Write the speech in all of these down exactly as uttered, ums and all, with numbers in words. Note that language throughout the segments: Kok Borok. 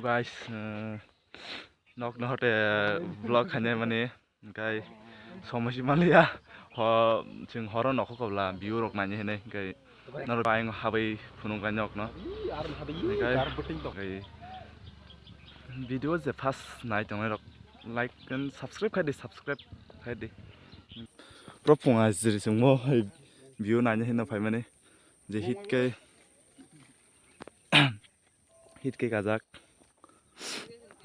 Guys, eh, nok no hote vlog khainai mani, hingkai somoi si manliya, ho, chwng horo nokho kobla view rok naini hinwi, hingkai norok ayang habwi phunuknai nok no. Hingkai, hingkai video je first nai tongnai rok like and subscribe khai di, subscribe khai di. Pro phung ai jiri chwngmo hai view naini hinwi phaimani je hit kai. Hit khe kajak.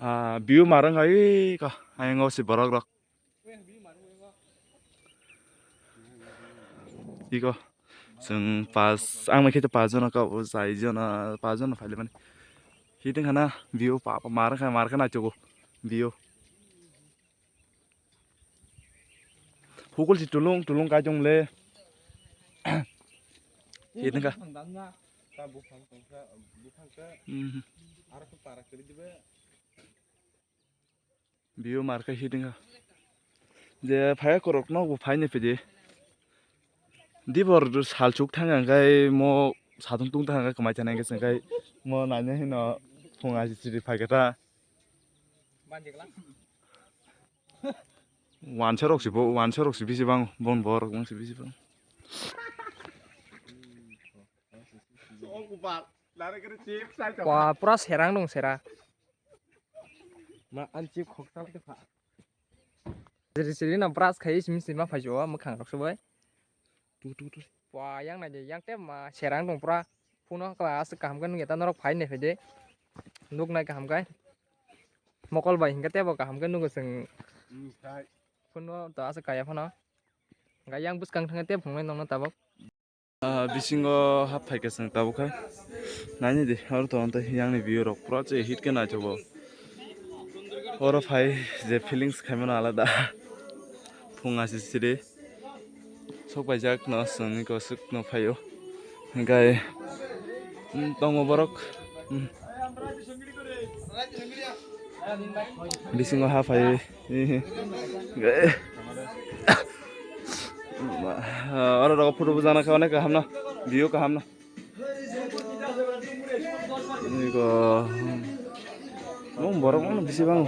Ah, view marwng hai ka, ayang o si borok rok. Iko, chwng pas, ang mai khe to pas jona ka, o chai jona, pas jona phaile mani. Hit wngkha na view pa, pa, marwng kha, marwng kha na chogo view. Hukul si tulung, tulung kai jong le. Hit wngkha. Buphang tangkha, buphang khe. Mhm. Aro khe para kwrwi dibe. View markhe hit wngkha. Je phai korok no bo phai ni pidi. Dibor sal chuk thang ang kai mo satung tung thang kai kwmai thang kai mo naina hino phung aji chiri phai khe ta. Wansa rok si bo, wansa rok si bisi bang, bon borok bang si bisi bang. Wa, pura serang dong sera. Ma an chip khok tal ke pha. Jiri siri na brush khai simi sima phai jo, mwkhang rok subai. Tu, tu, tu. Wa, yang nai de, yang te ma serang dong pura. Phone o kla aswk kaham khe nukya ta norok phai nai phai de. Nuk nai kaham khe. Mokol bai hinkhe tebo kaham khe nugo chwng. Phone o to aswk kaya phano. Ga yang bwskang thangkhe tebo phunuknai nokno tabuk. Ah, bisingo hap phaikhe chwng tabuk khai. Naini di, oro to tei yang ni view rok pura che hit khe naithogo. Oro phai je feelings khaimano alada. Phung asi siri. Sok paijak no chwng eko swk no phaio. Hingkai, mm, tongo borok. Mm. Bisingo ha phai. Oro rogo photo bujana kha onek kaham no. View kaham no. Eko. Mung borok mung bisi bang.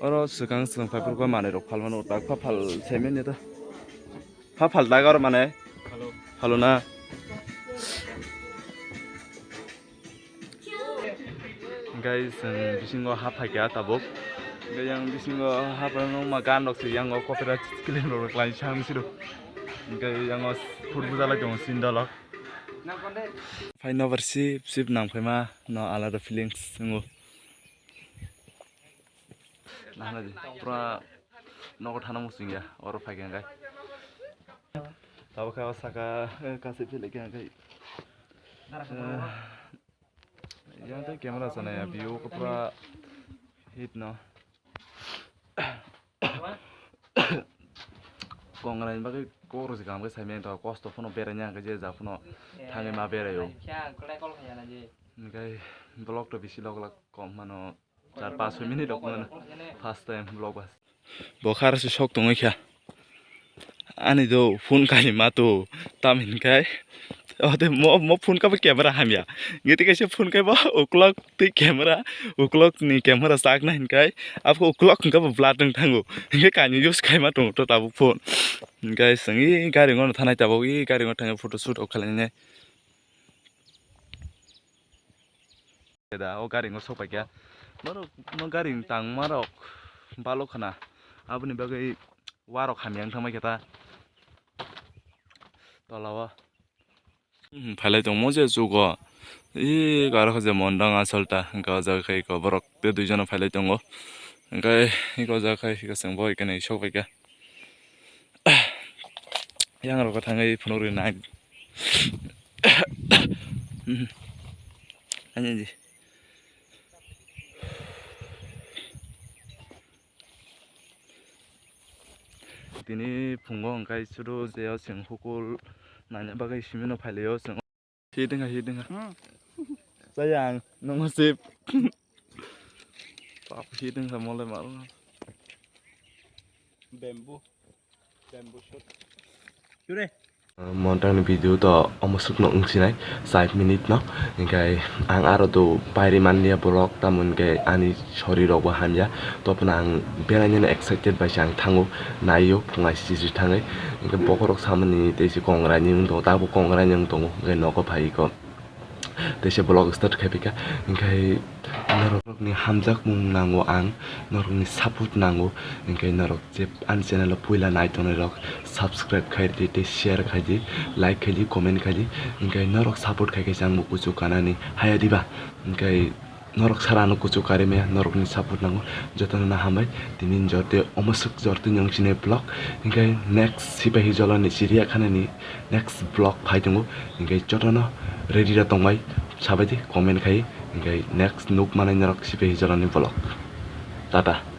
Oro swkang swkang paipor khe manwi rok phalmano tak pha phal saimanni ta. Pha phal tak aro mane. Phalo na. Hingke chwng bisingo ha phaikha tabuk. Hingke yang bisingo ha phaino ma gan rok se yang o copyright claim rok lai sang siro. Hingke yang o food bujala tongo sindalo. Phaino bar sip sip nang phaima no alada feelings wngo. Nahana di, pura nogo thana muchung ya, oro phai khe hwnkhai. Abo khe o saka, eh, kasui philai khe hwnkhai. Eh, yang tei camera chanai ya, view khe pura hit no. Kongrai ni bagwi kok rwjak ang khe saimanya to, kosto phano beraina hwnkhe je ja phano thangwi ma berai o. Hwnkhe vlog to bisi lok lak kom mano. Char pas soi minute rok mano first time vlog bas. Bo khar se sok tongwi kha. Ani do phone kali ma to tam hin kai. O de mo, mo phone ka ba camera hamya. Nge te kaisa phone kai ba uklok tei camera, uklok ni camera sak na hin kai. Abo uklok hin ka ba blur tong thango. Nge kani use kai ma tong to tabuk phone. Hin kai sangwi gari ngono thanai tabuk i gari ngono thangwi photo shoot ok khalai nai. Da o gari ngo sok paikha. Norok no gari ni tangma rok balok khna. Aboni bagwi warok hamya wng thangma khe ta. Tola o. Hmm, phailai tongmo je chugo. I garo khe je mondang asol ta. Hwnkhe o jaga khe eko borok tei dui jona phailai tongo. Hwnkhe eko jaga khe eko chwng bo eko nai sok paikha. Yang rok thangwi phunuk ri nai. Ani di. Tini phungo hwnkhe suru je o chwng hukul naina bagwi simi no phailai o chwng. Hit wngkha, hit wngkha. Hmm. Chaya ang nungma sip. Pap hit wngkha molai mal. Bamboo. Bamboo shoot. Chure. Montang ni video to omo suk no wng sinai, five minute no. Hinkhe ang aro do pairi manliya borok, tamo hinkhe ani sori rok bo hamya. To phano ang belainani excited bai se ang thango, naio phungai sijri thangwi. Hinkhe bokhorok samani tei se kongrai ni wng tongo, tabuk kongrai ni wng tongo, hinkhe nogo phai kho. Tei se vlog start khai phi kha, hinkhe norokni hamjakmung nango ang, norokni support nango, hinkhe norok je ani channel o puila nai tongnai rok subscribe khai di tei share khai di, like khai di, comment khai di, hinkhe norok support khai khe se ang bo kuchuk kanani haya diba, hinkhe norok sara ano kuchuk karwi maya, norokni support nango, jotono no hambai, tini jorte omo suk jorte nyong sinai vlog, hinkhe next Sipahi Jolani Chiriya Khanani next vlog phai tongo, hinkhe jotono ready rok tongbai, sabai di comment khai, hinkhe next nuk manai norok Sipahi Jolani vlog. Tata.